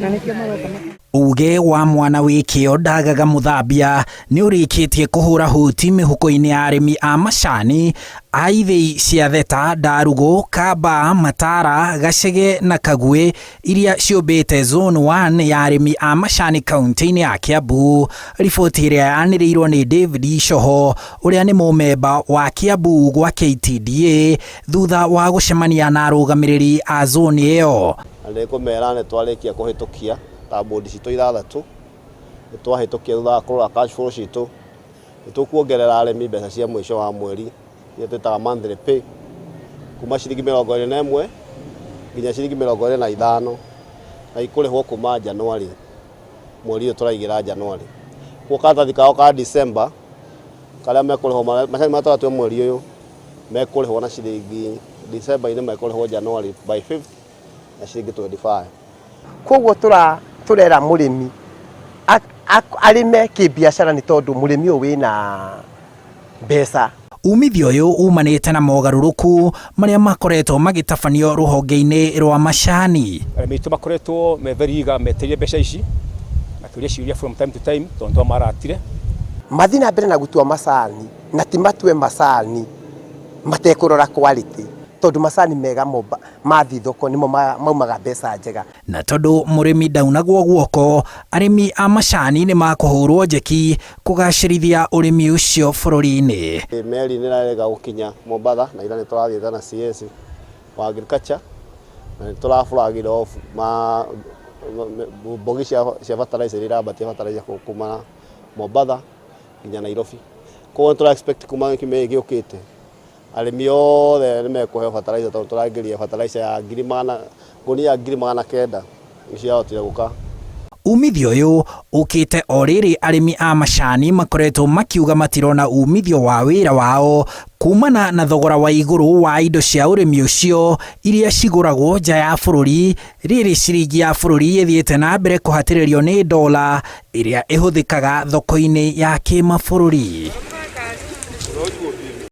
Na nĩkĩo maroka. Uge wa mwana wĩ kĩo ndagaga mũthambia nĩ ũrĩkĩtie kũhũra huti mĩhuko-inĩ ya arĩmi a macani a ithĩi cia Theta, Ndarugũ, Kamba, Matara, Gacege na Kagwĩ iria ciũmbĩte Zone 1 ya arĩmi a macani kaunti-inĩ ya Kiambu. Riboti ĩrĩa yanĩrĩirwo nĩ David Icoho ũrĩa nĩ mũmemba wa Kiambu gwa KTDA thutha wa gũcemania na arũgamĩrĩri a zone ĩyo. Na nĩ ngũmera nĩ twarĩkia kũhĩtũkia ta board citũ ithathatũ, nĩ twahĩtũkia thutha wa kũrora cash flow citũ, nĩ tũkuongerera arĩmi mbeca cia mũico wa mweri iria twĩtaga monthly pay, kuma ciringi 21 nginya ciringi 25, na ikũrĩhwo kuma January, mweri ũyũ tũraingĩra January. Koguo karatathi kao ka December karĩa mekũrĩhwo macani marĩa tũratua mweri ũyũ mekũrĩhwo na ciringi December-inĩ mekũrĩhwo January by 5th na ciringi 25. Koguo tũra tũrera mũrĩmi arĩme kĩbiacara nĩ tondũ mũrĩmi ũyũ wĩna mbeca. Umithio ũyũ umanĩte na mogarũrũku marĩa makoretwo magĩtabanio rũhonge-inĩ rwa macani. Arĩmi aitũ makoretwo me very eager metereire mbeca ici makĩũria ciũria from time to time tondũ twamaratire. Mathiĩ na mbere na gũtua macani na ti matue macani matekũrora quality tondũ macani mega mathiĩ thoko nĩmo maumaga mbeca njega. Na tondũ mũrĩmi ndaunagwo guoko, arĩmi a macani nĩ makũhũrwo njeki kũgacĩrithia ũrĩmi ũcio bũrũri-inĩ. Meri nĩ ĩrarega gũkinya Mombatha na ira nĩ tũrathiĩte na CS wa agriculture na nĩ tũra flag off ma mbogi cia fertilizer iria irambatia fertilizer kuma Mombatha nginya Nairobi. Koguo nĩ tũra expect kuma kiumia gĩkĩ gĩũkĩte arĩmi othe nĩ mekũheo fertilizer tondũ tũraingĩria fertilizer ya ngiri magana ngũnia 900,000 nĩ ciahotire gũka. Umithio ũyũ ũkĩte o rĩrĩ arĩmi a macani makoretwo makiuga matirona umithio wa wĩra wao kumana na thogora wa igũrũ wa indo cia ũrĩmi ũcio iria cigũragwo nja ya bũrũri rĩrĩ ciringi ya bũrũri ĩthiĩte na mbere kũhatĩrĩrio nĩ dola ĩrĩa ĩhũthĩkaga thoko-inĩ ya kĩmabũrũri.